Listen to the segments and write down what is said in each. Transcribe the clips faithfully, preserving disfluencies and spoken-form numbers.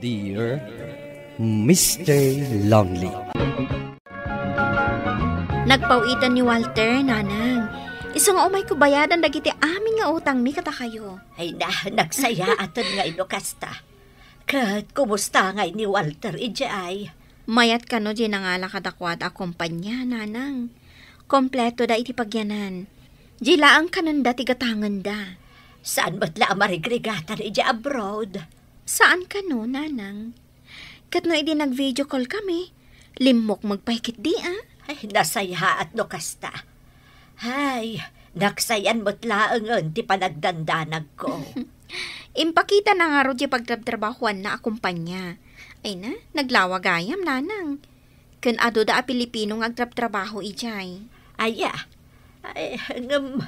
Dear Mister Lonely. Nagpaw-itan ni Walter, Nanang. Isu nga umayko bayadan dagiti amin nga utangmi kadakayo. Ay na, nagsayaaten nga ino kasta. Ket kumusta ngay ni Walter idiay? Mayat kano diay nangala kadakuada a kompania, Nanang. Kompleto da iti pagyanan. Diay laeng kanenda ti gatangenda. Saan met la a marigrigatan idiay abroad? Saan kano, Nanang. Ket no idi nag-video call kami, limmukmeg pay ketdi, a? Ay, nasayaat no kasta. Ay, nagsayan met laengen ti panagdandanagko. Impakitana ngarud ti pagtrabtrabahoanna a kompania. Ay na, naglawa gayam, Nanang. Ken aduda a Pilipino nga agtrabtrabaho idiay. Aya, ay, ngem,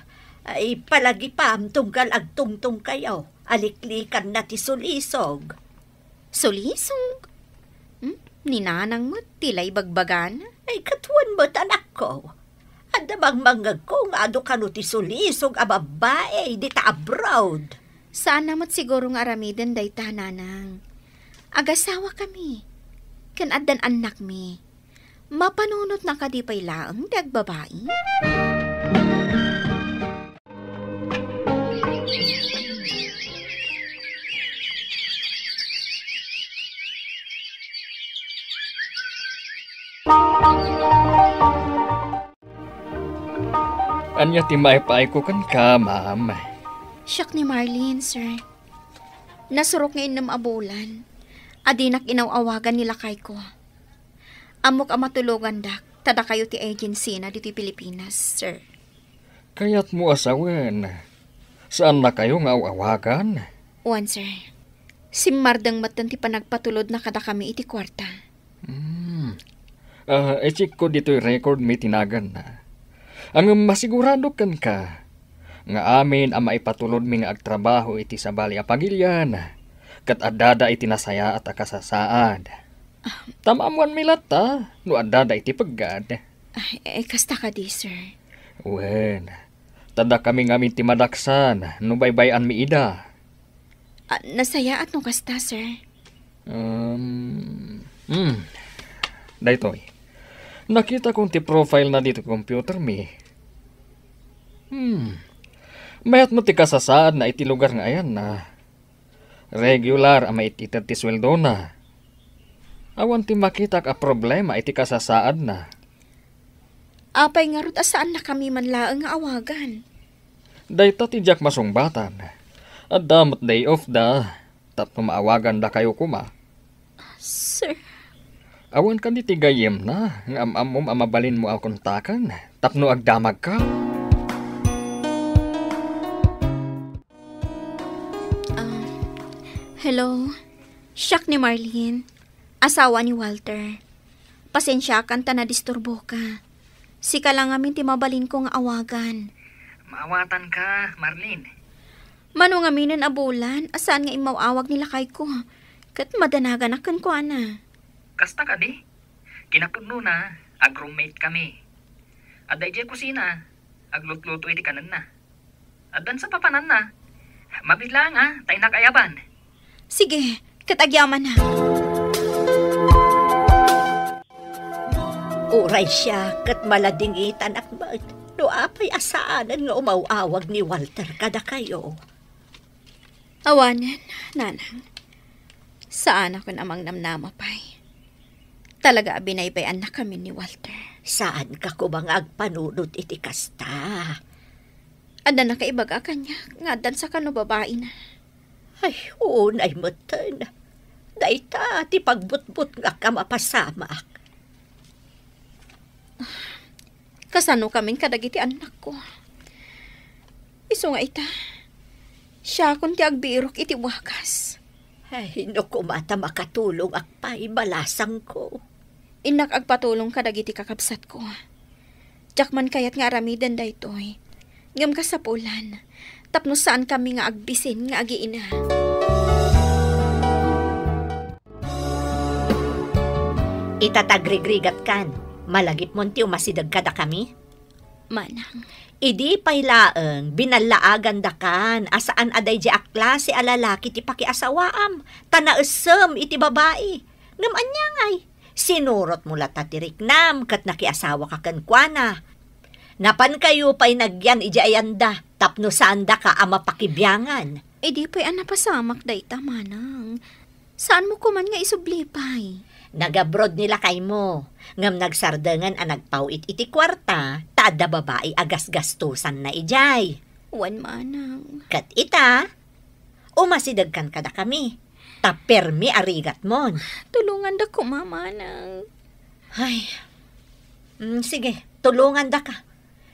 ay, palagipam tunggal agtungtongkayo a liklikanna ti sulisog. Sulisog? Hmm? Ni Nanang met ti la ibagbagana? Ay, ket wen met, anakko. Adda mangmangngegko nga adu kano ti sulisog a babbai dita abroad. Saanna met siguro nga aramiden dayta, Nanang. Agasawakami. Ken addan annakmi. Mapanunotna kadi pay laeng ti agbabai? Ania ti maipaayko kenka, ma'am? Siak ni Marlene, sir. Nasurok nga innem a bulan a dinak inaw-awagan ni lakayko. Ammok a matulogandak ta dakayo ti agency-na ditoy Pilipinas, sir. Kayatmo a sawen, saannakayo nga aw-awagan? Wen, sir. Simmardeng metten ti panagpatulodna kadakami iti kuarta. Hmm. Ah, i-checkko ditoy record mi ti naganna. Ngem masigurado kenka nga amin a maipatulodmi nga agtrabaho iti sabali a pagilian, ket addada iti nasayaat a kasasaad. Ah. Ta maammoanmi latta no addada iti peggad. Ah, eh, kasta kadi, sir? Wen, ta dakami ngamin ti madaksan no baybay-anmi ida. Ah, nasayaat no kasta, sir. Um, hmm. Daytoy. Nakitakon ti profile-na ditoy computer-mi. Hmm. Mayat met ti kasasaadna iti lugar nga ayanna. Regular a maited ti sueldona. Awan ti makitak a problema iti kasasaadna. Apay ngarud a saannakami man laeng nga awagan? Dayta ti diak masungbatan. Adda met day off da, tapno maawagandakayo koma. Sir. Awan kadi ti gayyemna nga am-ammom a mabalinmo a kontaken tapno agdamagka? Ah, hello. Siak ni Marlene, asawa ni Walter. Pasensiakan ta nadisturboka. Sika la ngamin ti mabalinko nga awagan. Maawatanka, Marlene. Mano ngaminen a bulan a saan nga immaw-awag ni lakayko, ket madanaganak kenkuana. Kasta kadi? Kinapudnona, ag-roommate kami. Adda idiay kusina, aglutluto iti kanenna. Addan sa papananna. Mabiit laeng, a, ta innak ayaban. Sige, ket agyamanak. Uray siak ket maladingitanak met no apay a saanen nga umaw-awag ni Walter kadakayo. Awanen, Nanang. Saanakon a mangnamnama pay. Talaga a binaybay-annakamin ni Walter. Saanka koma nga agpanunot iti kasta? Adda nakaibaga kaniak nga addan sa kano babaina. Ay, unay metten. Dayta ti pagbutbutngak a mapasamak. Kasano kamin kadagiti annakko? Isu nga ita, siakon ti agbirok iti wagas. Ay, no koma ta makatulongak pay, balasangko. Innak agpatulong kadagiti kakabsatko. Diak man kayat nga aramiden daytoy. Ngem kasapulan, tapno saankami nga agbisin nga agiina. Ita ta agrigrigatkan, malagipmon ti umasideg kadakami? Manang. Idi pay laeng, binallaagandakan a saan a daydi a klase a lalaki ti pakiasawaam, ta naessem iti babai. Ngem ania ngay? Sinurotmo latta ti riknam ket nakiasawaka kenkuana. Napankayo pay nagyan idiay ayanda tapno saandaka a mapakibiangan. Idi pay a napasamak dayta, manang. Saanmo koman nga isubli pay? Nag-abroad ni lakaymo, ngem nagsardengen a nagpaw-it iti kuarta ta adda babai a gasgastosanna idiay. Wen, manang. Ket ita, umasidegkan kadakami, ta permi a rigatmon. Tulongandaka koma, manang. Ay. Mm, sige, tulongandaka.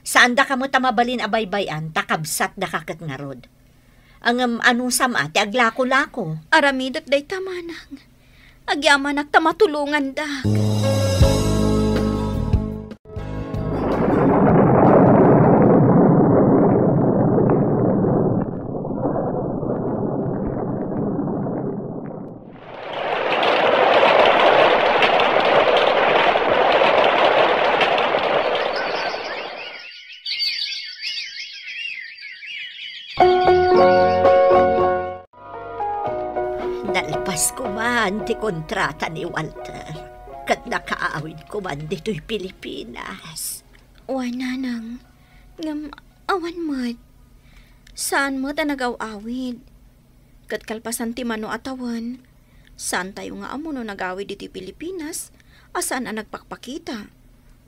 Saandaka met a mabalin a baybay-an, ta kabsatdaka ket ngarud. Ngem anusam a ti aglakolako? Aramidek dayta, manang. Agyamanak ta matulongandak. Nalpas koman ti kontrata ni Walter, ket nakaawid koman ditoy Pilipinas. Wen, nanang, ngem awan met. Saan met a nagaw-awid. Ket kalpasan ti mano a tawen, saantayo nga ammo no nagawid iti Pilipinas a saan a nagpakpakita.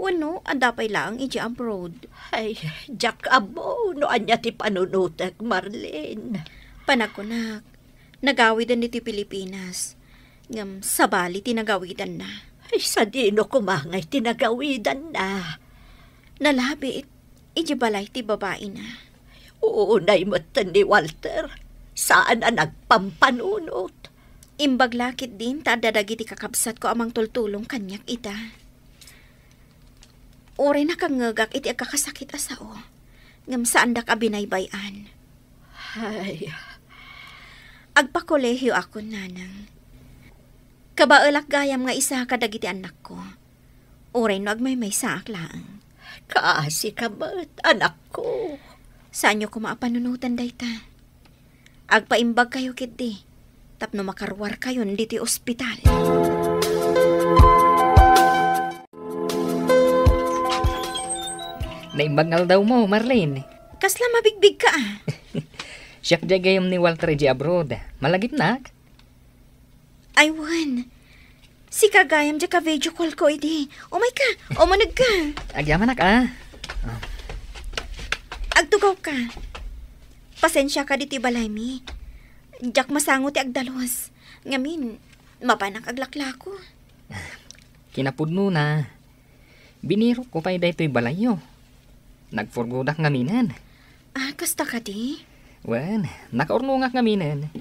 Wenno, adda pay laeng iti abroad. Ay, diak ammo no ania ti panunotek, Marlene. Panagkunak, nagawiden iti Pilipinas. Ngem sabali ti nagawidanna. Ay, sadino koma ngay ti nagawidanna? Nalabit iti balay ti babaina. Unay metten ni Walter. Saan a nagpampanunot. Imbag la ketdin ta adda dagiti kakabsatko a mangtultulong kaniak ita. Uray nakangngegak iti agkakasakit a sao, ngem saandak a binaybay-an. Ay. Agpakolehiyoakon, nanang. Kabaelak gayam nga isaka dagiti annakko. Uray no agmaymaysaak laeng. Kaasika met, anakko. Saanyo koma a panunoten dayta. Agpaimbagkayo ketdi tapno makaruarkayon ditoy ospital. Naimbag nga aldawmo, Marlene. Kasla mabigbigka, a. Siak diay gayyem ni Walter idiay abroad. Malagipnak? Ay, wen. Sika gayam diay ka-video call ko idi. Umayka, umunegka. Agyamanak, a. A. Agtugawka. Pasensiaka ditoy balaymi. Diak masango ti agdalus. Ngamin, mapanak aglaklako. Kinapudnona, binirokko pay daytoy balayyo. Nagpurgodak ngaminen. A, kasta kadi? Wen, nakaurnongak ngaminen.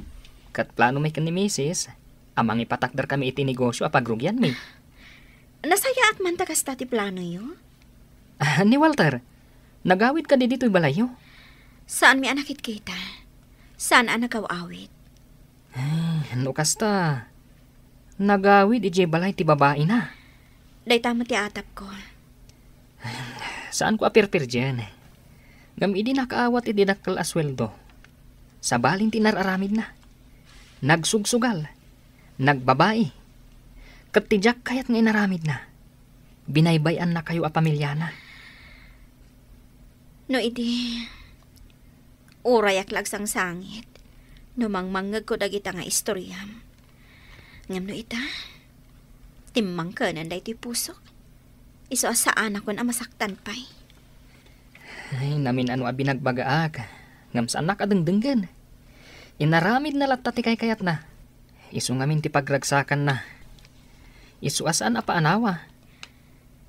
Ket plano mi ken ni Misis a mangipatakderkami iti negosyo a pagrugianmi. Nasayaat man ta kasta ti planoyo? A, ni Walter, nagawid kadi ditoy balayyo? Saanmi a nakitkita. Saan a nagaw-awid. Ay, no kasta, nagawid idiay balay ti babaina. Dayta met ti atapko. Saanko a pirpirdien. Ngem idi nakaawat iti dakkel a sueldo, sabalin ti inar-aramidna. Nagsugsugal, nagbabai. Ket ti diak kayat nga inaramidna, binaybay-annakayo a pamiliana. No idi, urayak la agsangsangit no mangmangngegko dagita nga istoriam. Ngem no ita, timmangkenen daytoy pusok. Isu a saanakon a masaktan pay. Ay, namin-ano a binagbagaak, ngem saannak a dengdenggen. Inaramidna latta ti kaykayatna. Isu ngamin ti pagragsakanna. Isu a saan a paanawa.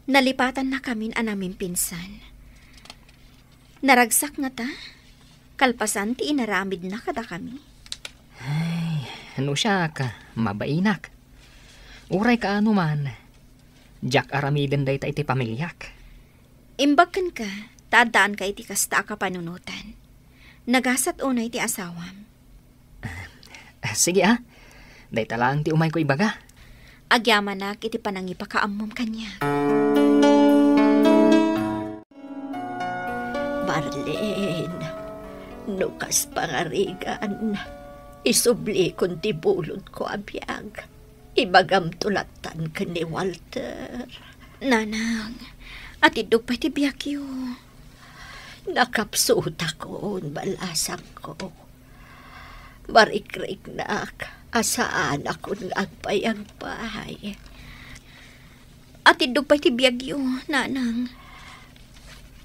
Nalipatannakamin a namimpinsan. Naragsak ngata, kalpasan ti inaramidna kadakami. Ay, no siak, mabainak. Uray kaano man, diak aramiden dayta iti pamiliak. Imbag kenka, ta addaanka iti kasta a kapanunotan. Nagasat unay ti asawam. Ah, sige, a. Dayta laeng ti umayko ibaga. Agyamanak iti panangipakaammom kaniak. Marlene, no kas pangarigan, isublikon ti bulodko a biag. Ibagamto lattan ken ni Walter. Nanang, atiddog pay ti biagyo. Nakapsutakon, balasangko. Marikriknak a saanakon nga agpayagpay. Atiddog pay ti biagyo, nanang.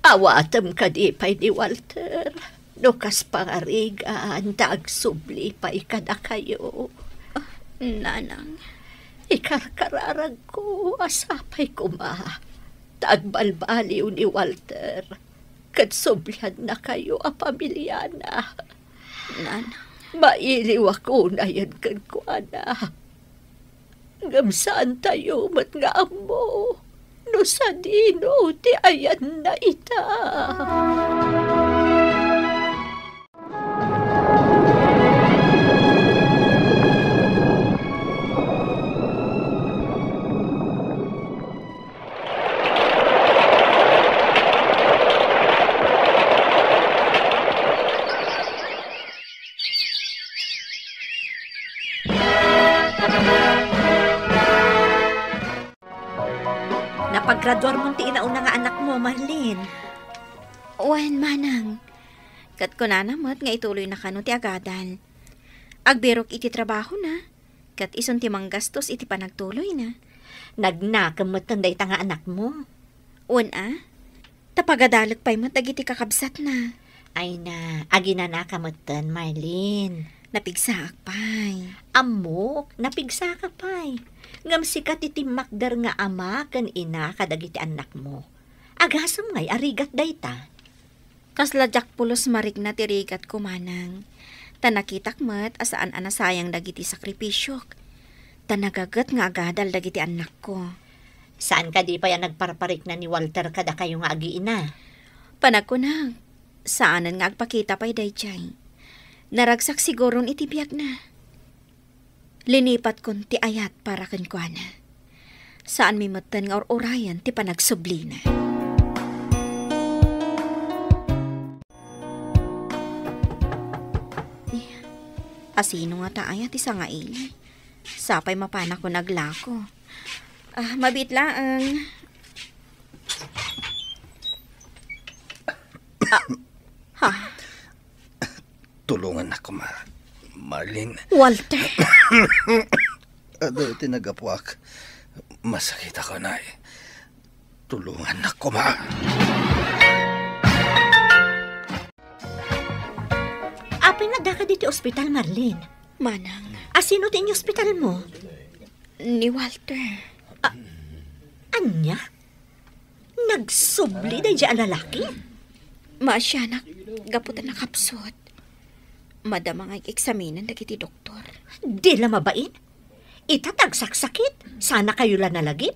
Awatem kadi pay ni Walter no kas pangarigan ta agsubli pay kadakayo. Ah, nanang. Ikarkararagko a sapay koma ta agbalbaliw ni Walter ket subliannakayo a pamiliana. Nanang. Mailiwak unayen kenkuana. Ngem saantayo met nga ammo no sadino ti ayanna ita. Napagraduarmon ti inauna nga anakmo, Marlene? Wen, manang. Ket kunana met nga ituloyna kano ti agadal. Agbirok iti trabahona, ket isun ti manggastos iti panagtuloyna. Nagnakem metten dayta nga anakmo. Wen a, ta pagadalek pay met dagiti kakabsatna. Ay na, aginanaka metten, Marlene. Napigsaak pay. Ammok, napigsaka pay. Ngem sika ti timmakder nga ama ken ina kadagiti annakmo. Agasem ngay a rigat dayta. Kasla diak pulos marikna ti rigatko, manang. Ta nakitak met a saan a nasayang dagiti sakripisiok. Ta nagaget nga agadal dagiti annakko. Saan kadi pay a nagparparikna ni Walter kadakayo nga agiina? Panagkunak, saanen nga agpakita pay daydiay. Naragsak siguron iti biagna. Linipatkon ti ayat para kenkuana. Saanmi metten nga ur-urayen ti panagsublina. Asino ngata aya ti sangaili? Sapay mapanakon aglako. Ah, mabiit laeng. Ah, ha? Tulongannak koma, Marlene. Walter. Adu ti naggapuak. Masakitak unay. Tulongannak koma. Apay nga addaka ditoy ospital, Marlene? Manang. Asino ti inyospitalmo? Ni Walter. A-, ania? Nagsubli daydiay a lalaki? Maasianak, gapu ta nakapsut. Madama nga ig-eksaminen dagiti doktor. Di la mabain? Ita ti agsaksakit, saankayo la nalagip?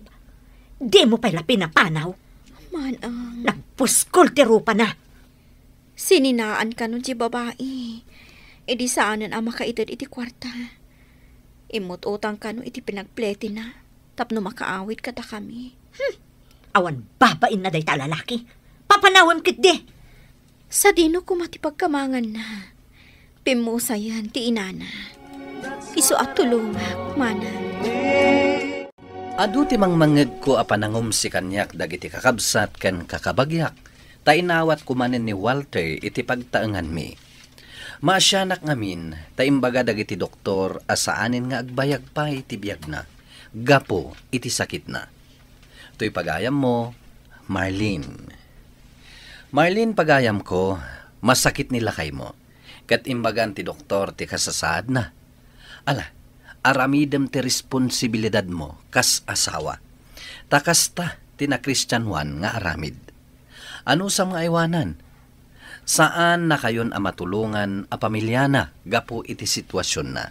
Dimo pay la pinapanaw? Manang. Nagpuskol ti rupana. Sininaan kano ti babai. Idi saanen a makaited iti kuarta. Immut-utang kano iti pinagpletina tapno makaawid kadakami. Hmm. Awan babainna dayta a lalaki. Papanawem ketdi. Sadino koma ti pagkamanganna. Pimmusayen ti inana. Isu a tulongak, manang. Adu ti mangmangngegko a panangumsi kaniak dagiti kakabsat ken kakabagiak, ta inawatko manen ni Walter iti pagtaenganmi. Maasianak ngamin ta imbaga dagiti doktor a saanen nga agbayag pay ti biagna gapu iti sakitna. Toy pagayammo, Marlene. Marlene, pagayamko, masakit ni lakaymo, ket imbagan ti doktor ti kasasaadna. Ala, aramidem ti responsibilidadmo kas asawa. Ta kasta ti nakristianoan nga aramid. Anusam nga aywanan? Saannakayon a matulongan a pamiliana gapu iti situasionna.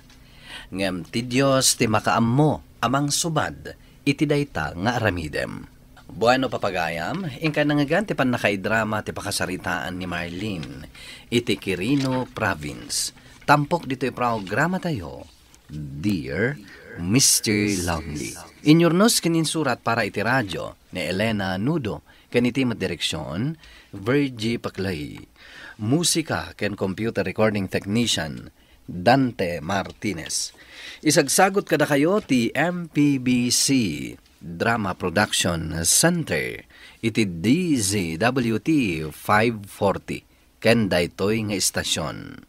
Ngem ti Dios ti makaammo a mangsubad iti dayta nga aramidem. Bueno, papagayam, inkay nangngegan ti pannakaidrama ti pakasaritaan ni Marlene iti Quirino Province. Tampok ditoy programatayo, Dear Mister Lonely. Inyurnos ken insurat para iti radio ni Elena Nudo Ken iti met direksion, Virgie Paclay. Musika ken computer recording technician, Dante Martinez. Isagsagot kadakayo ti M P B C Drama Production Center iti D Z W T five forty ken daytoy nga istasion.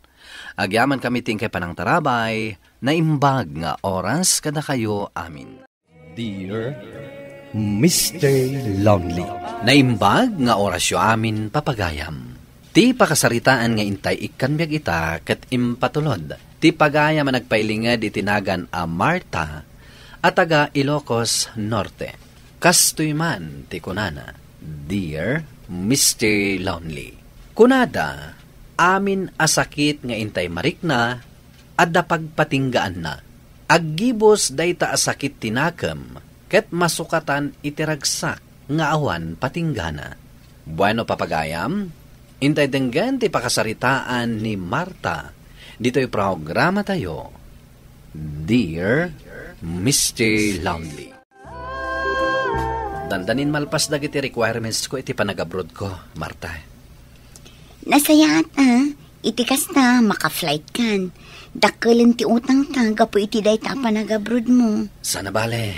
Agyamankami ti inkay panangtarabay, naimbag nga oras kadakayo amin. Dear Mister Lonely. Naimbag nga orasyo amin, papagayam. Ti pakasaritaan nga intay ikkan biag ita ket impatulod ti pagayam a nagpailinged iti nagan a Marta a taga Ilocos Norte. Kastoy man ti kunana, "Dear Mister Lonely." Kunada, amin a sakit nga intay marikna, adda pagpatinggaanna. Aggibus dayta a sakit ti nakem, ket masukatan iti ragsak nga awan patinggana. Bueno, papagayam, intay denggen ti pakasaritaan ni Marta ditoy programatayo, Dear Mister Lonely. Dandanin malpas dagiti requirements ko iti panagabroad ko, Marta. Nasayaat, a. Iti kasta, maka-flight kan. Dakkelen ti utangta gapu iti dayta a panagabroad mo. Sana bale,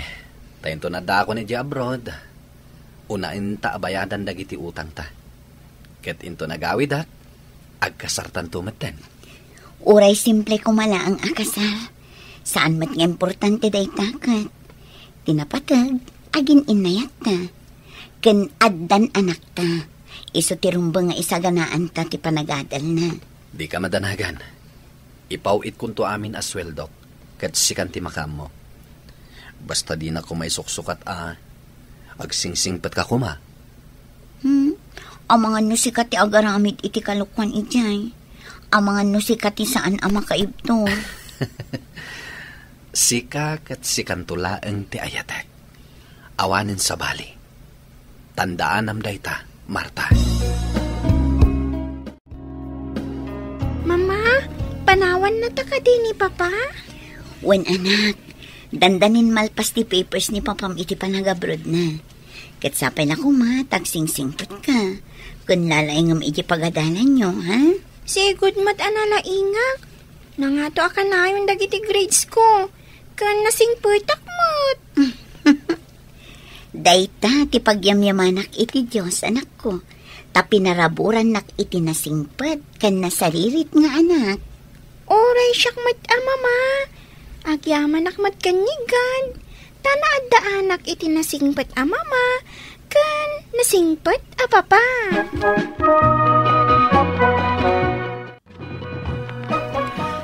ta inton addaakon idiay abroad, unaenta a bayadan dagiti utangta. Ket inton agawidak, agkasartanto metten. Uray simple koma laeng a kasar. Saan met nga importante dayta ket. Ti napateg, agin-innayatta. Ken addan anakta. Isu ti rumbeng nga isaganaanta ti panagadalna. Dika madanagan. Ipaw-itkonto amin a sueldok, ket sikan ti makaammo. Basta dina koma isuksukat a agsingsingpetka koma. Hmm? Amangan no sika ti agaramid iti kalokuan idiay. Amangan no sika ti saan a makaibtur. Sika ket sikanto laeng ti ayatek. Awanen sabali. Tandaanam dayta, Marta. Mama, panawannata kadi ni Papa? Wen, anak. Dandanin malpas ti papers ni Papam iti panagabroadna. Ket sapay la koma ta agsingsingpetka. Ken lalaingem iti pagadalanyo, ha? Sigud met a nalaingak. Nangato a kanayon dagiti grades ko. Ken nasingpetak met. Dayta ti pagyamyamanak iti Dios, anakko, ta pinaraburannak iti nasingpet ken nasaririt nga anak. Uray siak met a mama, agyamanak met ken ni God, ta naaddaanak iti nasingpet a mama ken nasingpet a papa.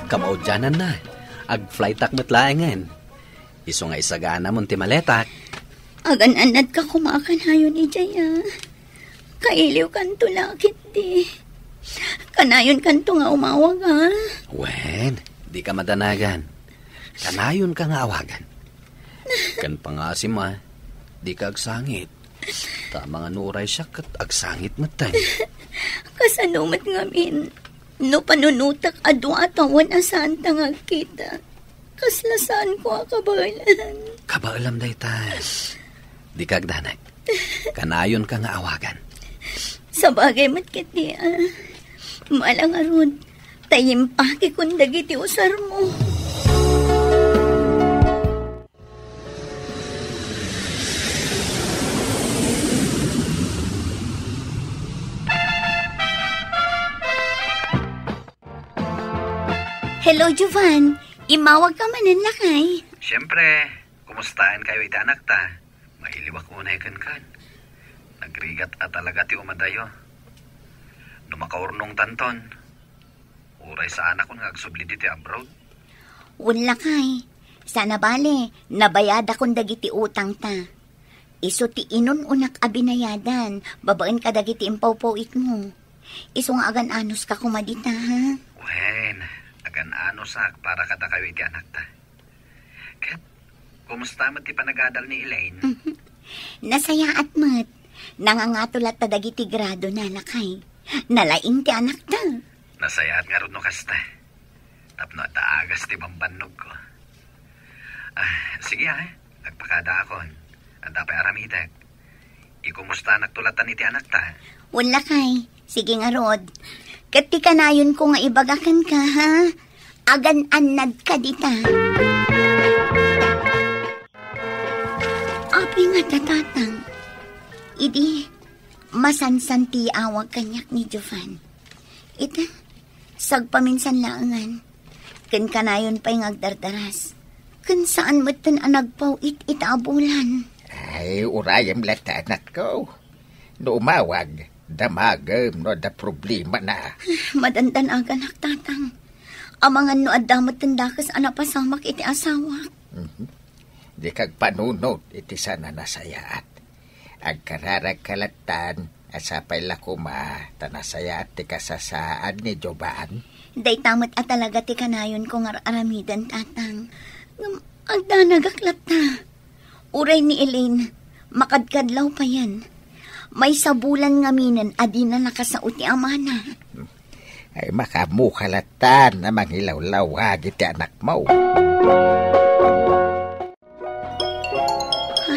Kamaudiananna, agflightak met laengen. Isu nga isaganamon ti maletak. Agan-annadka koma a kanayon idiay a. Kailiwkanto la ketdi. Kanayonkanto nga umawag a. Wen, dika madanagan. Kanayonka nga awagan. Ken pangasim a, dika agsangit. Ta amangan no uray siak ket agsangit metten. Kasano met ngamin? No panunotak a dua a tawen a saanta nga agkita, kasla saanko a kabaelan. Kabaelam dayta. Dika agdanag. Kanayonka nga awagan. Sabagay met ketdi a. Mala ngarud, ta impakikon dagiti usarmo. Hello, Jovan. Immawagka manen, lakay. Siyempre, kumustaenkayo iti anakta? Mailiwak unay kenkan. Nagrigat a talaga ti umadayo. No makaurnongtanton, uray saanakon nga agsubli ditoy abroad. Wen, lakay, sana bale, nabayadakon dagiti utangta. Isu ti inun-unak a binayadan babaen kadagiti impawpaw-itmo. Isu nga agan-anuska koma dita, ha? Wen, agan-anusak para kadakayo iti anakta. Ket, kumusta met ti panagadal ni Elaine? Nasayaat met. Nangangato latta dagiti gradona, lakay. Nalaing ti anakta. Nasayaat ngarud no kasta. Tapno adda agas ti bambannogko. Ah, sige, ah. Agpakadaakon. Adda pay aramidek. Ikumustanak to latan iti anakta? Wen lakay, sige ngarud. Ket ti kanayonko nga ibaga kenka, ha? Agan-annadka dita. Apay ngata, Tatang? Idi, masansan ti awag kaniak ni Jovan. Ita, sagpaminsan laengen. Ken kanayon pay nga agdardaras. Ken saan metten a nagpaw-it ita a bulan. Ay, urayem latta, anakko. No umawag, damagem no adda problemana. Madandanaganak, Tatang. Amangan no adda metten dakes a napasamak iti asawak. Mhm. Dika agpanunot iti saan a nasayaat. Agkararagka lattan a sapay la koma ta nasayaat ti kasasaan ni Jovan. Dayta met a talaga ti kanayonko nga ar-aramiden, Tatang. Ngem agdanagak latta. Uray ni Elaine, makadkadlaw payen. Maysa bulan ngaminen a dina nakasao ti amana. Ay, makaammoka lattan a mangilawlawag iti anakmo. Ha?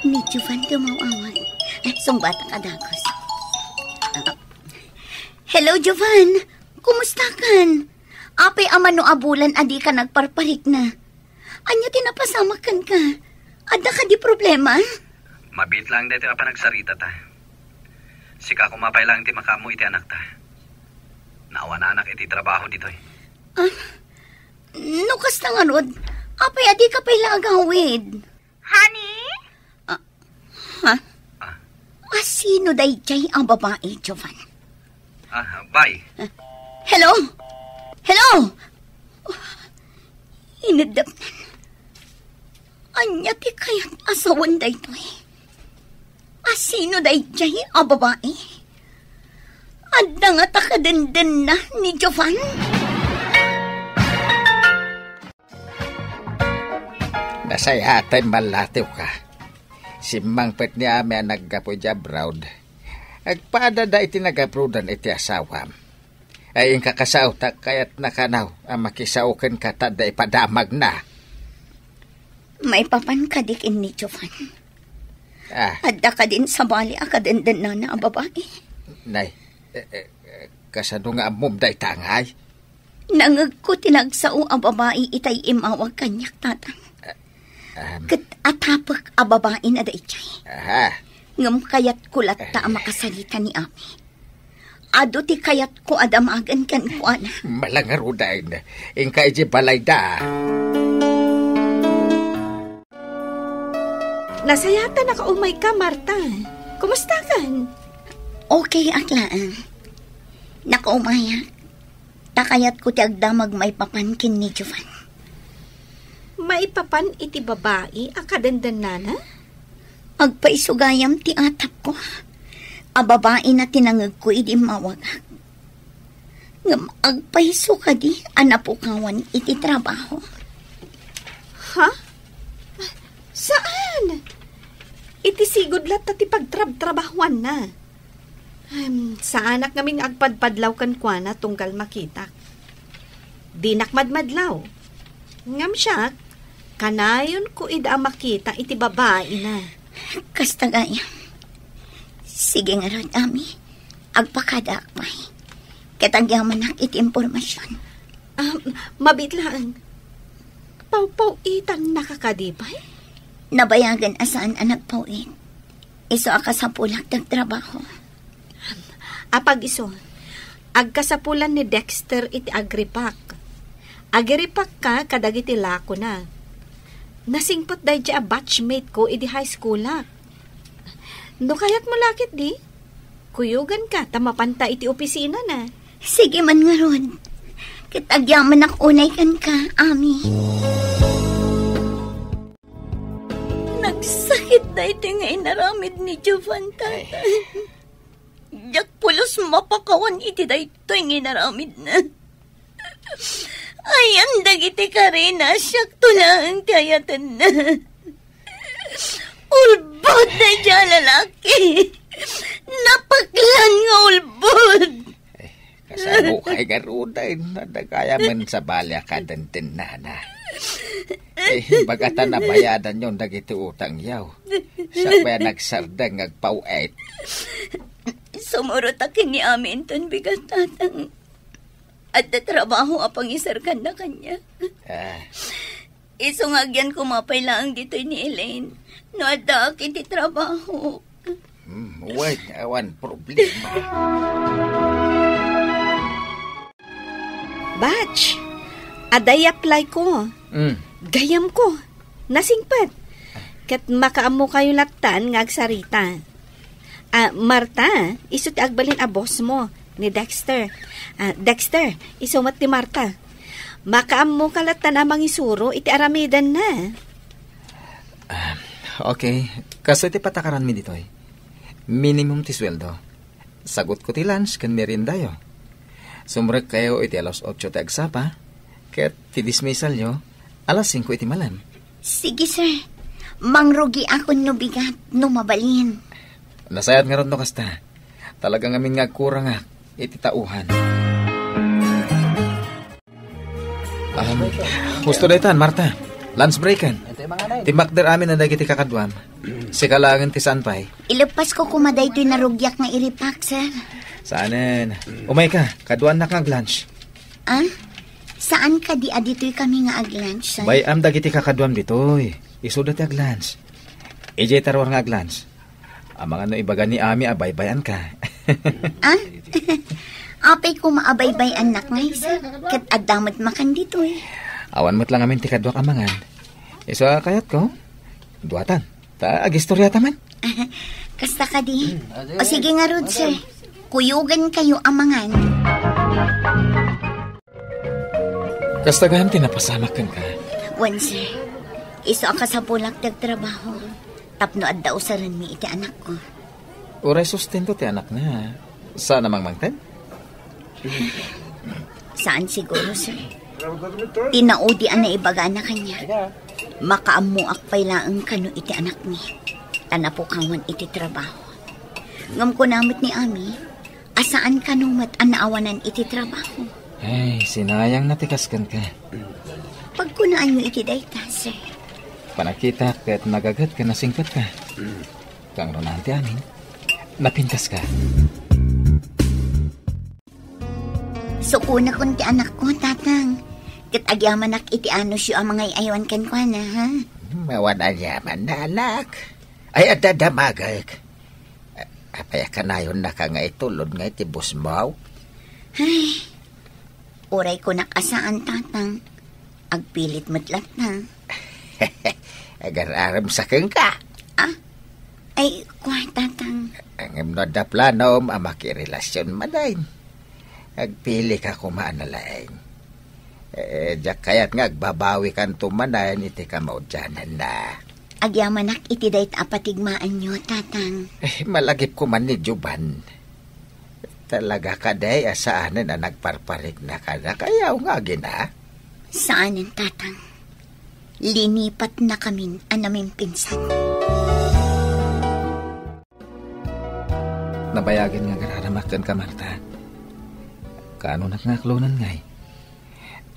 Ni Jovan ti umaw-awag. Eh, sungbatak a dagus. Ah. Hello, Jovan. Kumustakan? Apay a mano a bulan a dika nagparparikna? Ania ti napasamak kenka? Adda kadi problema? Mabiit laeng daytoy a panagsaritata. Sika koma pay laeng ti makaammo iti anakta. Naawananak iti trabaho ditoy. Ah, no kasta ngarud, apay a dika pay la agawid? Honey? Ah, ha? Ah. A sino daydiay a babai, Jovan? Ah, bay. Hello? Hello? Ineddaknan. Ania ti kayat a sawen daytoy? A sino daydiay a babai? Adda ngata kadendenna ni Jovan? Nasayaten mallatiwka. Simmangpet ni Ami a naggapu iti abroad. Agpadada iti nagabroadan iti asawam. Ay, inka kasaotak, kayatna kano a makisao kenka ta adda ipadamagna. Maipapan kadi ken ni Jovan? Ah. Adda kadin sabali a kadendennana a babai? Nay, eh, eh, eh, kasano nga ammom dayta ngay? Nangegko ti nagsao a babai itay immawag kaniak, Tatang. Ah, um. Ket atapek a babaina daydiay. Aha. Ngem kayatko latta a makasarita ni Ami. Adu ti kayatko a damagen kenkuana. Malangarudain. Inka iti balayda. Nasayaat a nakaumayka, Marta. Kumustakan? Okay ak laeng. Nakaumayak. Ta kayatko ti agdamag maipapan ken ni Jovan. Maipapan iti babai a kadendennana? Agpayso gayam ti atapko a babaina ti nangegko idi immawagak. Ngem agpayso kadi a napukawan iti trabaho. Ha? Saan? Iti sigud latta ti pagtrabtrabahuanna. Em, saanak ngamin nga agpadpadlaw kenkuana tunggal makitak. Dinak madmadlaw. Ngem siak, kanayonko ida a makita iti babaina. Kasta gayam. Sige ngarud, Ami. Agpakadaak pay. Ket agyamanak iti impormasion. Ah, mabiit laeng. Pawpaw-itannaka kadi pay? Nabayagen a saan a nagpaw-it. Isu a kasapulak ti agtrabaho. Apag-isu, agkasapulan ni Dexter iti agripak. Agiripakka kadagiti lakona. Nasingpet daydiay a batchmate ko idi high schoolak. No kayatmo la ketdi, kuyoganka ta mapanta iti opisinana. Sige man ngarud. Ket agyamanak unay kenka, Ami. Nagsakit daytoy nga inaramid ni Jovan, Tatang. Ay. Diak pulos mapakawan iti daytoy nga inaramidna. Ayan dagiti karina, siakto laeng ti ayatenna. Ulbod daydiay a lalaki. Napaklan nga ulbod. Eh, kasano kay garuden? Adda gayamen sabali a kadendennana. Eh, bagata nabayadanyon dagiti utangyo. Siak pay a nagsardeng nga agpawet. Sumurotak ken ni Ami inton bigat, Tatang. Adda trabaho a pangisarkanna kaniak. Ah. Isu nga agyan koma pay laeng ditoy ni Elaine no addaak iti trabaho. Hmm, wen, awan problema. Batch, adda i-apply ko. Mm. Gayam ko. Nasingpet. Ket makaammo kayo lattan nga agsarita. Ah, Marta, isu ti agbalin a boss mo, ni Dexter. Ah, Dexter, isu met ti Marta. Makaammo ka lattan a mangisuro iti aramidenna. Ah, okay. Kastoy ti patakaranmi ditoy. Minimum ti sueldo. Sagutko ti lunch ken meriendayo. Sumrekkayo iti alas otso ti agsapa, ket ti dismissalyo, alas singko iti malem. Sige, sir. Mangrugiakon no bigat, no mabalin. Nasayaat ngarud no kasta. Talaga ngamin nga agkurangak iti tauhan. Um, husto daytan, Marta. Lunch breaken. Timmakder amin a dagiti kakaduam. Sika laengen ti saan pay. Ileppasko koma daytoy narugiak nga iripak, sir. Saanen. Umayka, kaduaannak nga aglunch. Ah? Saan kadi a ditoy kami nga aglunch, sir? Bay-am dagiti kakaduam ditoy. Isuda ti aglunch. Idiay taruar nga aglunch. Amangan no ibaga ni Ami a baybay-anka. Ah? Apay koma a baybay-annak ngay, sir? Ket adda met makan ditoy. Awan met la ngamin ti kaduak a mangan. Isu a kayatko, duatan. Ta agistoriata man. Kasta kadi. O sige ngarud, sir. Kuyogankayo a mangan. Kasta gayam ti napasamak kenka. Wen, sir. Isu a kasapulak ti agtrabaho tapno adda usarenmi iti anakko. Uray sustento ti anakna, saan a mangmangted? Saan siguro, sir. Ti naudi a naibagana kaniak, makaammoak pay laeng kano iti anakmi, ta napukawan iti trabaho. Ngem kuna met ni Ami, a saan kano met a naawanan iti trabaho. Ay, sinayangna ti kas kenka. Pagkunaanyo iti dayta, sir. Panagkitak ket nagaget ken nasingpetka. Kangrunaan ti amin, napintaska. Sukonakon ti anakko, Tatang. Ket agyamanak iti anusyo a mangay-aywan kenkuana, ha? Mawan aniaman, anak. Ay, adda damagek. Apay a kanayonnaka nga itulod nga iti busmaw? Ay, uray kunak a saan, Tatang. Agpilit met latta. Agar-arem sa kenka. Ah? Ay, kua, Tatang. Ngem no adda planom a makirelasyon manen, agpili ka koma a nalaing. Eh, diak kayat nga agbabawikanto manen iti kamaudiananna. Agyamanak iti dayta a patigmaanyo, Tatang. Eh, malagip koma ni Jovan. Talaga kadi a saanen a nagparparikna kadakayo nga agina? Saanen, Tatang. Linipatnakamin a namimpinsan. Nabayagen nga agar-aramak kenka, Marta. Kaanonak nga aklonen ngay?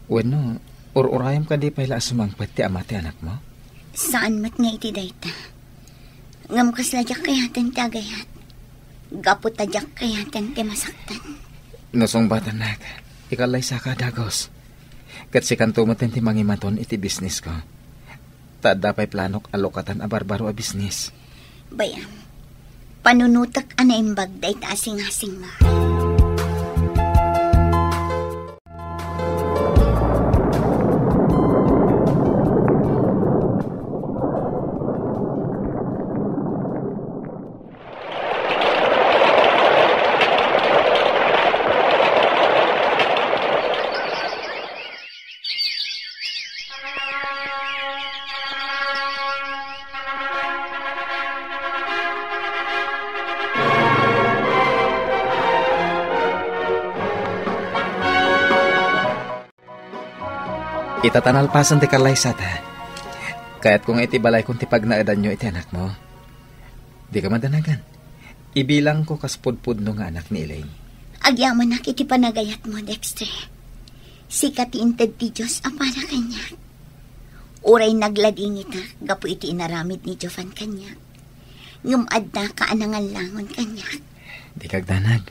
Wenno, ur-urayam kadi pay la a sumangpet ti ama ti anakmo? Saan met nga iti dayta. Ngem kasla diak kayaten ti agayat. Gapu ta diak kayaten ti masaktan. No sungbatannak, ikallaysaka a dagus. Ket sikanto met ti mangimaton iti bisnisko. Ta adda pay planok a lukatan a barbaro a bisnis. Bay-am, panunotek a naimbag dayta a singasingmo. Ita ta nalpasen ti kallaysata. Kayatko nga iti balaykon ti pagnaedanyo iti anakmo. Dika madanagan. Ibilangko kas pudpudno nga anak ni Elaine. Agyamanak iti panagayatmo, Dexter. Sika ti inted ti Dios a para kaniak. Uray nagladingitak gapu iti inaramid ni Jovan kaniak, Ngem addaka a nangallangon kaniak. Dika agdanag.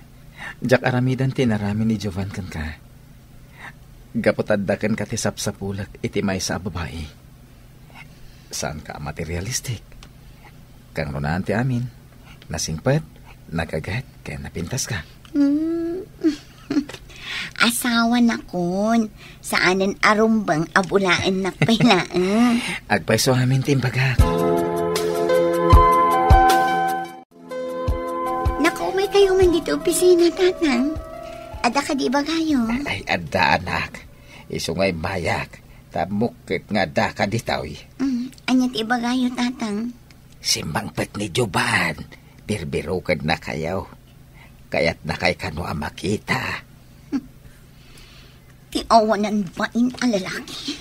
Diak aramiden ti inaramid ni Jovan kenka. Gapu ta adda kenka ti sapsapulek iti maysa a babai. Saanka a materialistic. Kangrunaan ti amin, nasingpet, nagaget, ken napintaska. Hmm. Asawanakon, saanen a rumbeng a bulaennak pay laeng. Agpayso amin ti imbagak. Nakaumay kayo man dito opisina, Tatang. Adda kadi ibagayo? Ay, adda, anak. Isu nga immayak, ta mukket nga adda ka ditoy. Mm, ania ti ibagayo, Tatang? Simmangpet ni Jovan, birbirukenna kayo. Kayatna kay kano a makita. Ti awanan bain a lalaki.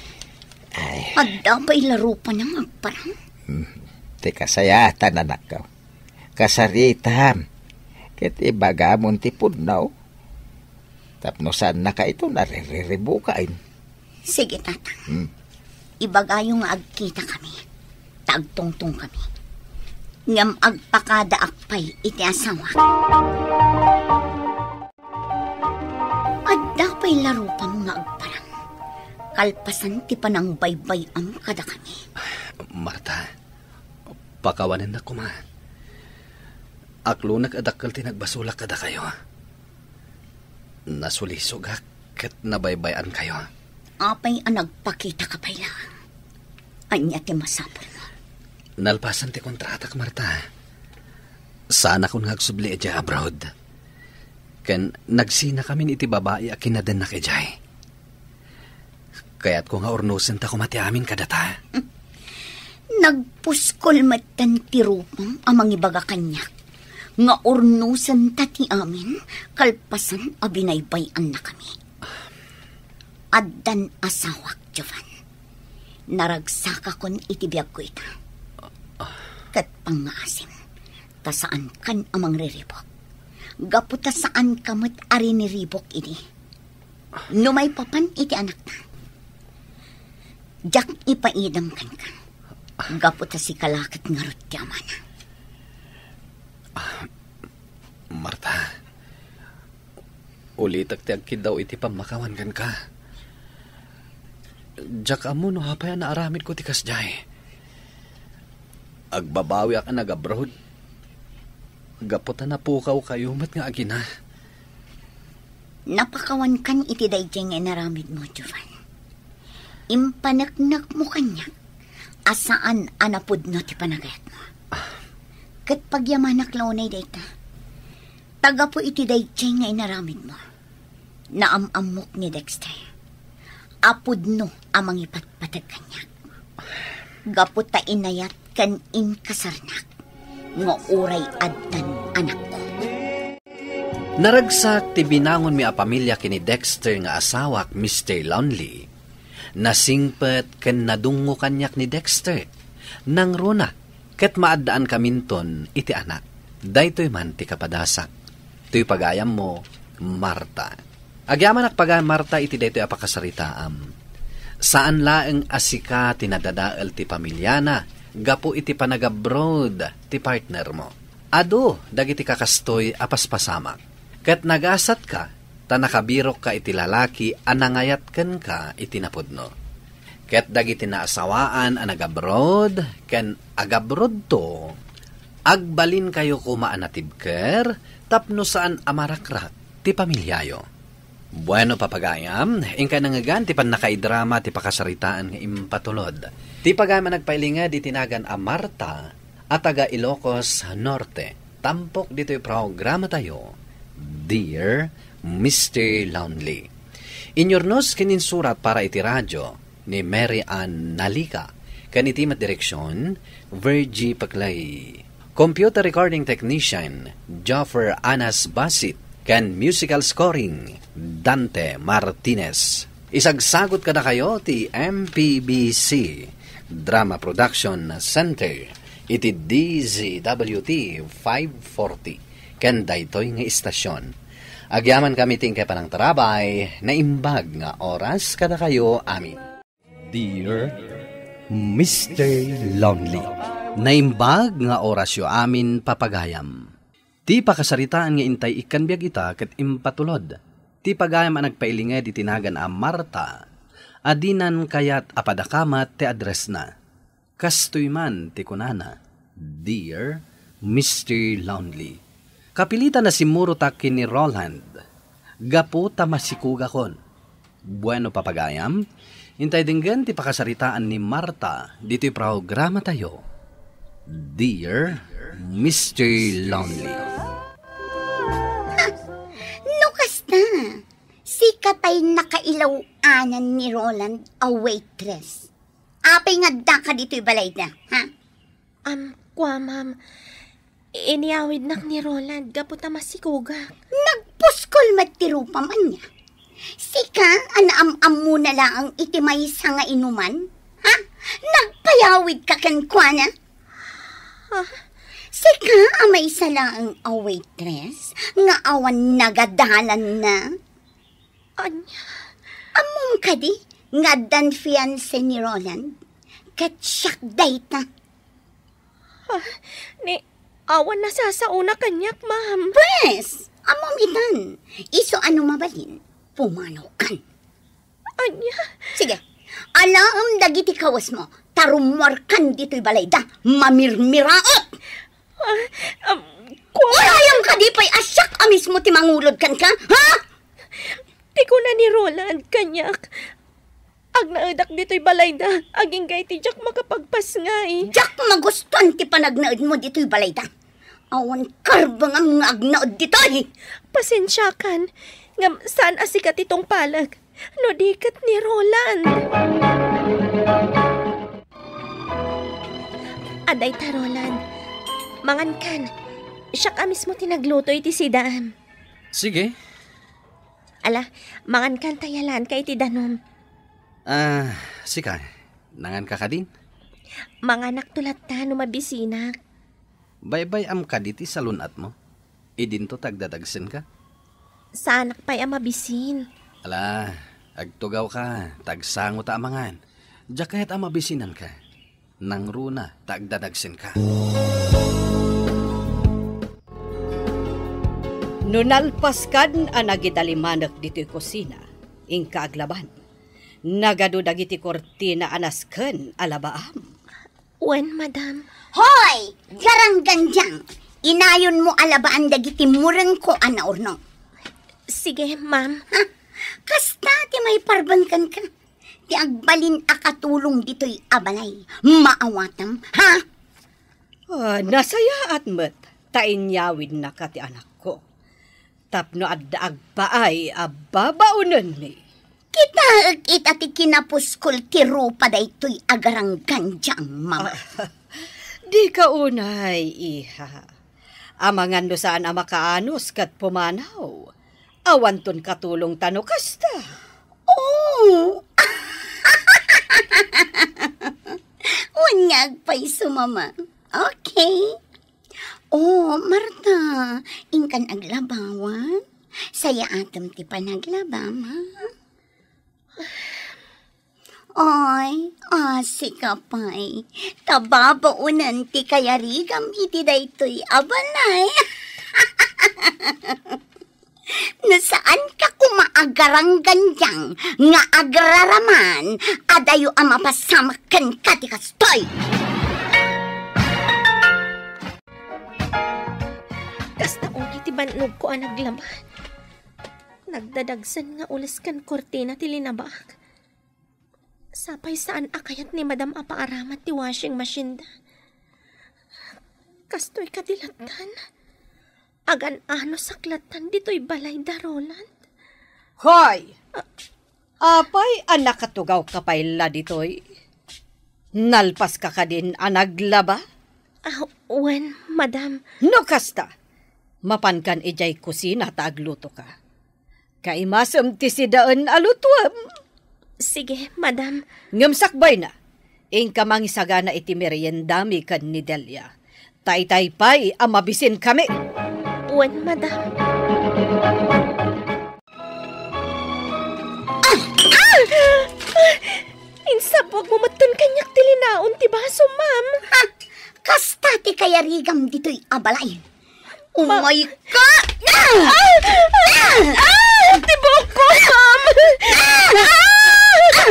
Ay. Adda pay la rupana nga agparang? Hmm. Ti kasayaatan, anakko. Kasaritam. Ket ibagamon ti pudno. Tapno saannaka ito naririribukaen. Sige, Tatang. Hmm. Ibagayo nga agkita kami. Ta agtungtong kami. Ngem agpakadaak pay iti asawa. Adda pay la rupam nga agparang. Kalpasan ti panangbaybay-am kadakami. Marta, pakawanennak koma. Aklonek a dakkel ti nagbasolak kadakayo. Nasulisogak ket nabaybay-ankayo. Apay a nagpakitaka pay laeng? Ania ti masapulmo? Nalpasan ti kontratak, Marta. Saanakon nga agsubli idiay abroad. Ken nagsinakamin iti babai a kinadennak idiay. Kayatko nga urnosenta koma ti amin kadata. Nagpuskol metten ti rupam a mangibaga kaniak nga urnosenta ti amin kalpasan a binaybay-annakami. Addan asawak, Jovan. Naragsakakon iti biagko ita. Ket pangngaasim, ta saankan a mangriribuk. Gapu ta saanka met a riniribuk idi. No maipapan iti anakta, diak ipaidem kenka. Gapu ta sika la ket ngarud ti amana. Marta, ulitek ti agkiddaw iti pammakawan kenka. Diak ammo no apay a naaramidko ti kasdiay. Agbabawiak a nag-abroad. Gapu ta napukawkayo met nga agina. Napakawankan iti daydiay nga inaramidmo, Jovan. Impaneknekmo kaniak a saan a napudno ti panagayatmo. Ket pagyamanak la unay dayta. Ta gapu iti daydiay nga inaramidmo, naam-ammok ni Dexter a pudno a mangipatpateg kaniak. Gapu ta inayat ken inkasarnak nga uray addan anakko. Naragsak ti binangonmi a pamilia ken ni Dexter nga asawak, Mister Lonely. Nasingpet ken nadungngo kaniak ni Dexter. Nangruna ket maaddaankaminton iti anak. Daytoy man ti kapadasak. Toy pagayammo, Marta. Agyamanak pagayam, Marta, iti daytoy a pakasaritaam. Saan laeng a sika ti nadadael ti pamiliana gapu iti panagabroad ti partnermo. Adu dagiti kakastoy a paspasamak. Ket nagasatka ta nakabirokka iti lalaki a nangayat kenka iti napudno. Ket dagiti naasawaan a nagabroad ken agabroadto, agbalinkayo koma a natibker tapno saan a marakrak ti pamiliayo. Bueno, papagayam, inkay nangngegan ti pannakaidrama ti pakasaritaan nga impatulod. Ti pagayam a nagpailinged iti nagan a Marta a taga Ilocos Norte, tampok ditoy programatayo, Dear Mister Lonely. Inyurnos ken insurat para iti radio ni Mary Ann Nalica, ken iti met direksion, Virgie Paclay. Computer recording technician, Joffer Anas Basit, ken musical scoring, Dante Martinez. Isagsagut kadakayo ti M P B C Drama Production Center iti D Z W T five forty, ken daytoy nga istasyon. Agyamankami ti inkay panangtarabay, naimbag nga oras kadakayo amin. Dear Mister Lonely. Naimbag nga orasyo amin, papagayam. Ti pakasaritaan nga intay ikkan biag ita ket impatulod ti pagayam a nagpailinged iti nagan a Marta, a dinan kayat a padakamat ti addressna. Kastoy man ti kunana, "Dear Mister Lonely, kapilitan a simmurotak ken ni Roland gapu ta masikugakon." Bueno, papagayam, intay denggen ti pakasaritaan ni Marta ditoy programatayo, Dear Mister Lonely. No kasta, sika tay nakailaw-anan ni Roland a waitress. Apay nga addaka ditoy balayda, ha? Am, kua, ma'am. Inyawidnak ni Roland gapu ta masikugak. Nagpuskol met ti rupam ania. Sika a naam-ammona laeng iti maysa nga inuman? Ha? Nagpayawidka kenkuana? Ha? Sika a maysa laeng a waitress nga awan nagadalanna? Ania? Ammom kadi nga addan fiancé ni Roland? Ket siak dayta. Ah, ni, awan nasasaona kaniak, ma'am. Pwes, ammom itan. Isu a no mabalin, pumanawkan. Ania? Sige, alaem dagiti kawesmo, ta rummuarkan ditoy balayda, mamirmiraot! Ah, um, kua- Urayam kadi pay a siak a mismo ti mangulod kenka, ha? Ti kuna ni Roland kaniak, agnaedak ditoy balayda, agingga iti diak makapagpasngay. Diak magustuan ti panagnaedmo ditoy balayda. Awan karbengam nga agnaed ditoy. Pasensiakan, ngem saan a sika ti tungpalek, no di ket ni Roland. Adda ita, Roland. Mangankan. Siak a mismo ti nagluto iti sidaam. Sige. Ala, mangankan ta yalanka iti danum. Ah, sika, nanganka kadin? Manganakto latta no mabisinak. Baybay-am kadi ti salun-atmo? Idinto ti agdadagsenka? Saanak pay a mabisin. Ala, agtugawka, ta agsango ta a mangan. Diak kayat a mabisinanka. Nangruna ta agdadagsenka. No nalpaskan a nagidalimanek ditoy kusina, inka aglaban. Nagadu dagiti kurtina a nasken a labaam. Wen, madam. Hoy! Garanggandiang! Inayonmo a labaan dagiti murengko a naurnong. Sige, ma'am. Ha? Kasta ti maiparbeng kenka. Ti agbalin a katulong ditoy a balay. Maawatam, ha? Ah, nasayaat met ta inyawidnaka ti anakko. Tapno adda agpaay a babaonenmi. Kitaek ita ti kinapuskol ti rupa daytoy a garanggandiang, mama. Ah, dika unay, iha. Amangan no saan a makaanus ket pumanaw. Awanton katulongta no kasta. Oh! Wen nga agpayso, mama. Okay. Oh, Marta, inkan aglabawan. Sayaatem ti panaglabam, ha? Ay, asi ka pay. Ta babaonen ti kayarigam iti daytoy a balay. No saan ka koma agaranggandiang nga agraraman, adayo a mapasamak kenka ti kastoy. Kasta unay ti bannogko a naglaba. Nagdadagsen nga ules ken kurtina ti linabak. Sapay saan a kayat ni Madam a paaramat ti washing machine da. Kastoy kadi lattan? Agan-anosak lattan ditoy balay da, Roland. Hoy! Ah. Apay a nakatugawka pay la ditoy? Nalpaska kadin a naglaba? Ah, wen, madam. No kasta, mapankan idiay kusina ta aglutoka. Kaimasem ti sidaen a lutuem. Sige, madam. Ngem sakbayna, inka mangisagana iti meriendami ken ni Delia. Taytay pay a mabisinkami. Wen, madam. Ah! Ah! Insabuagmo metten kaniak ti linaon ti baso, ma'am. Ha? Kasta ti kayarigam ditoy a balay. Umay ka! Ah! Ah! Ah! Ti buokko, ma'am! Ah!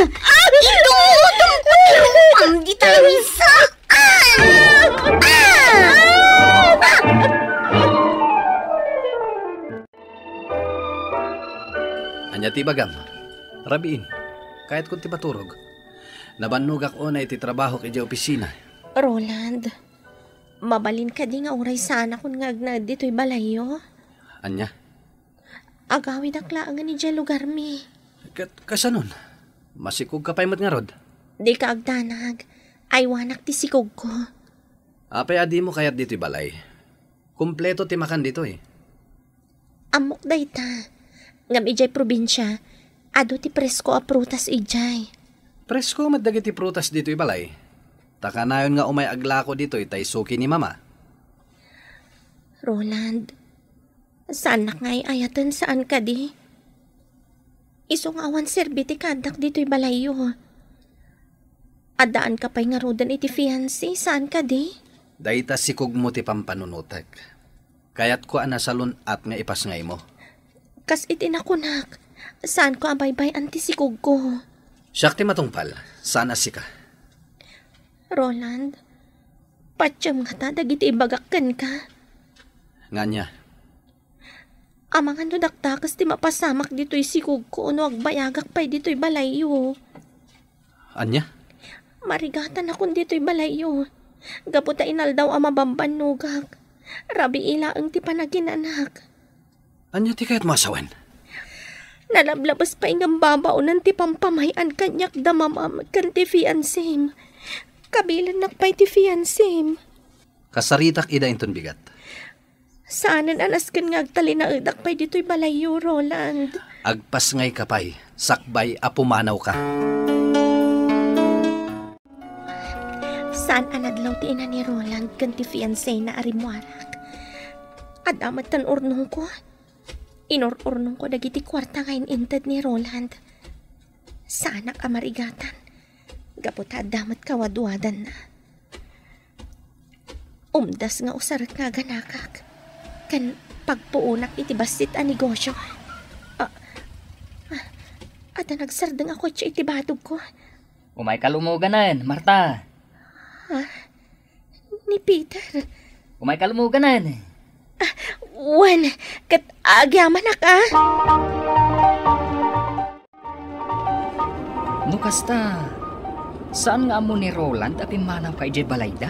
Ah! Itungtong ko ti rupam dita, Luisa! Ah! Ah! Ania ti ibagam? Rabiin, kayatko ti maturog. Nabannogak unay ti trabahok idiay opisina. Roland, mabalin kadi nga uray saanakon nga agnaed ditoy balayyo? Ania? Agawidak laengen idiay lugarmi. Ket kasanon? Masikogka pay met ngarud? Dika agdanag. Aywanak ti sikogko. Apay a dimo kayat ditoy balay? Kompleto ti makan ditoy. Ammok dayta. Ngem idiay probinsia, adu ti presko a prutas idiay. Presko met dagiti prutas ditoy balay. Ta kanayon nga umay aglako ditoy tay suki ni Mama. Roland, saannak nga ay-ayaten, saan kadi? Isu nga awan serbi ti kaaddak ditoy balayyo. Addaanka pay ngaruden iti fiancé, saan kadi? Dayta sikogmo ti pampanunotek. Kayatko a nasalun-at nga ipasngaymo. Kas iti nakunak, saanko a baybay-an ti sikogko. Siak ti matungpal, saan a sika. Roland, patiem ngata dagiti ibagak kenka. Nga ania? Amangan no dakdakes ti mapasamak ditoy sikogko no agbayagak pay ditoy balayyo. Ania? Marigatanakon ditoy balayyo. Gapu ta inaldaw a mabambannogak. Rabii laeng ti panaginanak. Ania ti kayatmo a sawen? Nalablabes pay ngem babaonen ti pampamay-an kaniak da mamam ken ti fiancém. Kabilennak pay ti fiancém. Kasaritak ida inton bigat. Saanen a nasken nga agtalinaedak pay ditoy balayyo, Roland. Agpasngayka pay, sakbay a pumanawka. Saan a nadlaw ti ina ni Roland ken ti fiancéna a rimmuarak. Adda metten urnongko. Inur-urnongko dagiti kuarta nga in-inted ni Roland. Saanak a marigatan, gapu ta adda met kawadwadanna. Umdas nga usarek nga aganakak, ken pagpuonak iti bassit a negosio. Ah, ah, adda nagsardeng a kotse iti badogko. Umayka lumoganen, Marta. Ha? Ni Peter? Umayka lumoganen. Ah, wen, ket agyamanak, ah. No kasta, saan nga ammo ni Roland a pimmanawka idiay balayda?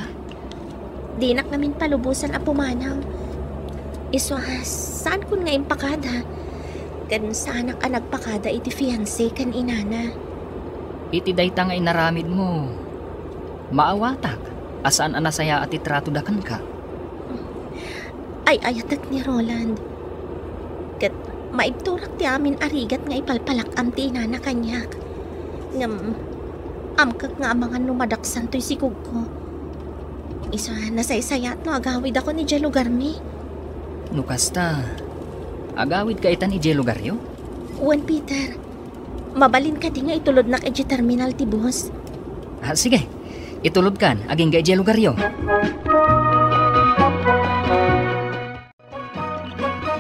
Dinak ngamin palubosan a pumanaw. Isu a, saankon nga impakada. Ken saanak a nagpakada iti fiancé ken inana. Iti dayta nga inaramidmo, maawatak a saan a nasayaat ti tratoda kenka. Ay-ayatek ni Roland. Ket maibturak ti amin a rigat nga ipalpalak-am ti inana kaniak. Ngem, amkek nga amangan no madaksan toy sikogko. Isu a, nasaysayaat no agawidakon idiay lugarmi. No kasta, agawidka itan idiay lugaryo? Wen, Peter. Mabalin kadi nga itulodnak idiay terminal ti bus? Ah, sige. Itulodkan, agingga idiay lugaryo.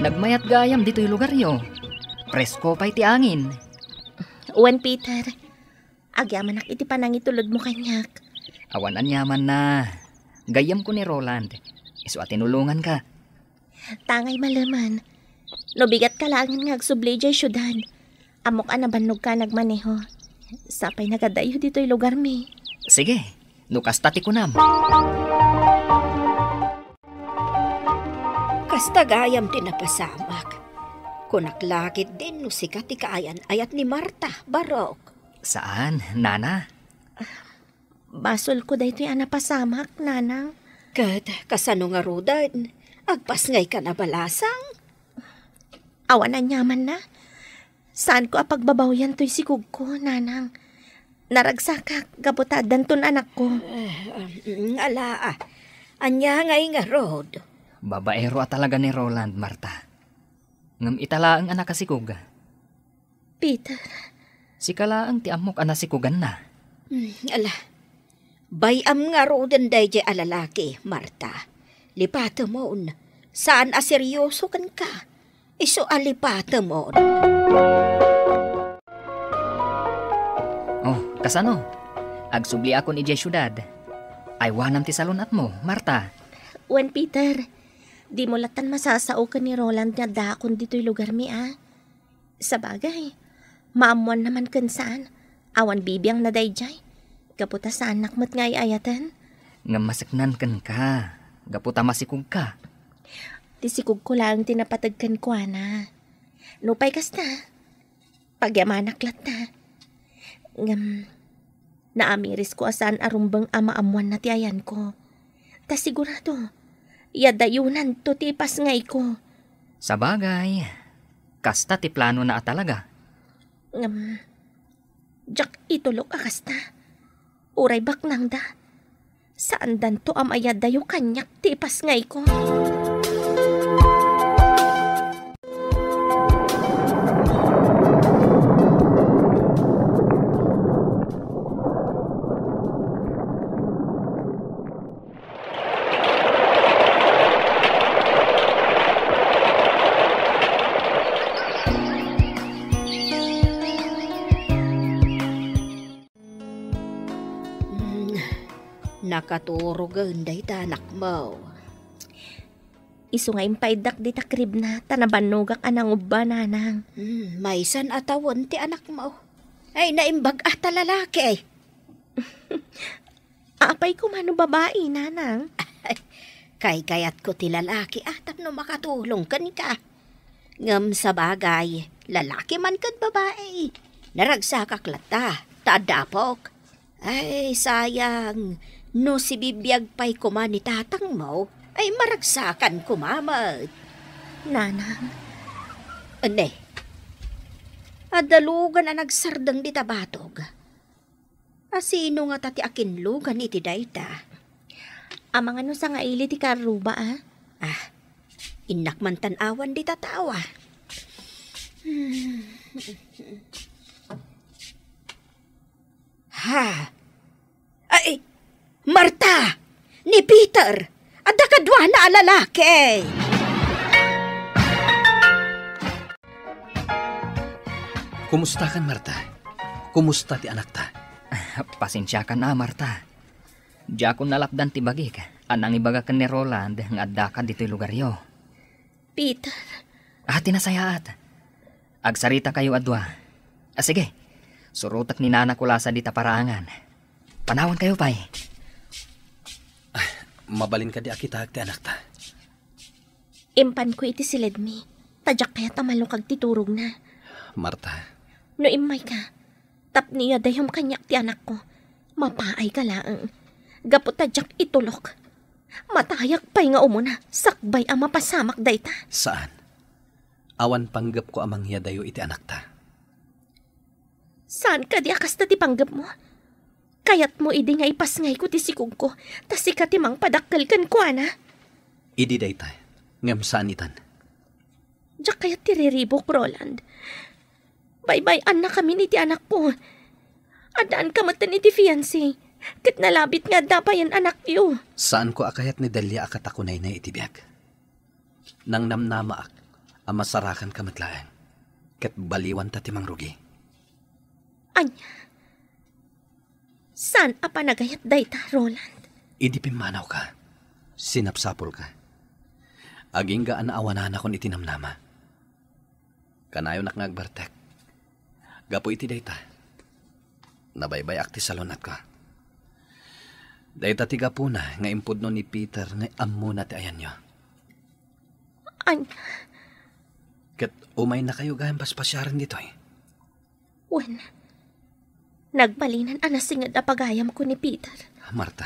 Nagmayat gayam ditoy lugaryo. Presko pay ti angin. Wen, Peter. Agyamanak iti panangitulodmo kaniak. Awan aniamanna. Gayyemko ni Roland. Isu a tinulonganka. Tangay maleman. No bigatka laengen nga agsubli idiay siudad, ammok a nabannogka a nagmaneho. Sapay nagadayo ditoy lugarmi. Sige, no kasta ti kunam. Kasta gayam ti napasamak. Kunak la ketdin no sika ti kaayan-ayat ni Marta, Barok. Saan, Nana? Basolko daytoy a napasamak, Nanang. Ket kasano ngaruden? Agpasngaykan a balasang? Awan aniamanna. Saanko a pagbabawyan toy sikogko, Nanang. Naragsakak gapu ta addanton anakko. Eh, um, ala, ah. Ania ngay ngarud? Babaero a talaga ni Roland, Marta. Ngem ita laeng a nakasikog. Peter. Sika laeng ti ammok a nasikoganna. Hmm, ala. Bay-am ngaruden daydiay a lalaki, Marta. Lipatemon. Saan a serioso kenka. Isu a lipatemon. Oh, kasano? Agsubliakon idiay siudad. Aywanam ti salun-atmo, Marta. Wen, Peter, dimo lattan masasao ken ni Roland nga addaakon ditoy lugarmi, a? Sabagay, maammoanna man ken saan. Awan bibiangna daydiay. Gapu ta saannak met nga ay-ayaten. Ngem maseknan kenka, gapu ta masikogka. Ti sikogko laeng ti napateg kenkuana. Nupay kasta, pagyamanak latta. Ngem, naamirisko a saan a rumbeng a maammoanna ti ayanko. Ta sigurado, yadayonanto ti ipasngayko. Sabagay, kasta ti planona a talaga. Ngem, diak itulok a kasta. Uray baknangda, saandanto a mayadayo kaniak ti ipasngayko. Hmm, nakaturogen dayta anakmo. Isu nga impaiddak dita kribna, ta nabannogak a nangubba, nanang. Hmm, maysan a tawen ti anakmo. Ay, naimbag a ta lalaki. Apay koma no babai, nanang? Kaykayatko ti lalaki a tapno makatulong kenka. Ngem sabagay, lalaki man ken babai, naragsakak latta, ta adda apok. Ay, sayang, no sibibiag pay koma ni tatangmo, ay maragsakan koma met. Nanang. Ne, adda lugan a nagsardeng dita batog. A sino ngata ti akinlugan iti dayta? Amangan no sangaili ti karruba, a? Ah, innak man tan-awan dita tao, a. Hmm. Ha? Ay, Marta! Ni Peter! Adda kaduana a lalaki! Kumustakan, Marta? Kumusta ti anakta? Pasensiakan a, Marta. Diakon nalapdan ti bagik a nangibaga ken ni Roland nga addaka ditoy lugaryo. Peter. Ah, ti nasayaat. Agsaritakayo a dua. Ah, sige. Surotek ni Nana Kulasa dita paraangan. Panawankayo pay. Ah, mabalin kadi a kitaek ti anakta? Impanko iti siledmi, ta diak kayat a malukag ti turogna. Marta. No immayka, tapno iyadayom kaniak ti anakko, mapaayka laeng. Gapu ta diak itulok. Matayak pay nga umuna, sakbay a mapasamak dayta. Saan. Awan panggepko a mangyadayo iti anakta. Saan kadi a kasta ti panggepmo? Kayatmo idi nga ipasngayko ti sikogko, ta sika ti mangpadakkel kenkuana? Idi dayta, ngem saan itan. Diak kayat ti riribuk, Roland. Baybay-annakamin iti anakko. Addaanka metten iti fiancé, ket nalabit nga adda payen anakyo. Saanko a kayat ni Delia a katakunaynay iti biag. Nangnamnamaak a masarakanka met laeng, ket baliwanta ti mangrugi. Ania? Saan a panagayat dayta, Roland? Idi pimmanawka, sinapsapulka. Agingga a naawananakon iti namnama. Kanayonak nga agbartek. Gapu iti dayta, nabaybay-ak ti salun-atko. Dayta ti gapuna nga impudno ni Peter nga ammona ti ayanyo. Ania? Ket umaynakayo gayam paspasiaren ditoy. Wen, nagbalinen a nasinged a pagayamko ni Peter. Marta,